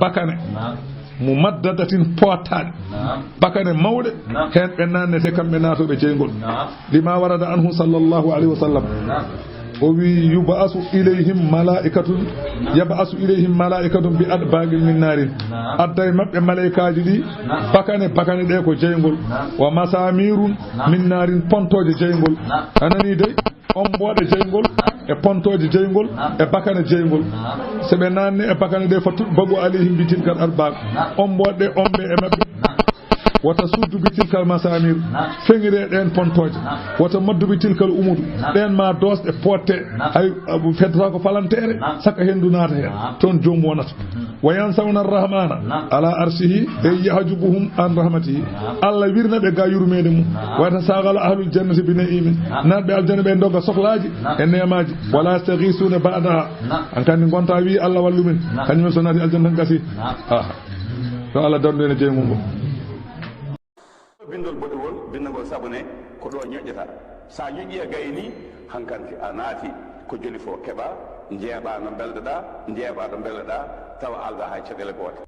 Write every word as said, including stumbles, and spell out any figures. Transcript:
bakane, mumaddadatin, poottaaɗe, bakane mawɗe. Heen ɓe naatnete, kamɓe naatooɓe jeyngol. Lima warada anhu sallallahu alayhi wa sallam. O wi, yub'asu ilayhim malaa'ikatun, yab'asu ilayhim malaa'ikatun bi adbagin min naarin. Adda e maɓɓe maleykaaji ɗi, bakane, bakane ɗe ko jeyngol. Wa masamirun min naarin, pontooje jeyngol. A nani dey? Ombooɗe jeyngol, e pontooje jeyngol, e bakane jeyngol. So ɓe naatne e bakane ɗe, fa tutba'u alayhim bi tilkal adbag. Ombooɗe ɗe ombe e maɓɓe. Wata suddu bi tilkal masamir, feŋire ɗeen pontooje. Wata maddu bi tilkal umudu, ɗeen ma doosɗe pootte. Hay, uh, feddata ko palanteere, saka henndu naata heen. Toon joom wonata. Wa yansawna arrahmana ala arshihi, e yahjubuhum an rahmatihi. Allah wirna ɓe ga yurmeende mum. Wa yatasagala ahlul jannati bi na'imin, naatɓe aljanna ɓe ndogga sohlaaji e neemaaji. Wala yastaghisuna ba'daha. An kandi ngonta wi Allah wallu min. Kañum en so naati aljanna tan gasi. Ah. Yo Allah darnu en e jeyngol ngol. Binndol boɗewol, binndagol sabu ne ko ɗo ñoƴƴata. Sa ñoƴƴi e gayni, hankanti a naati ko joli fof keɓa, njeeɓa no mbelɗoɗa, njeeɓa no mbelɗoɗa, tawa alda hay caɗeele goote.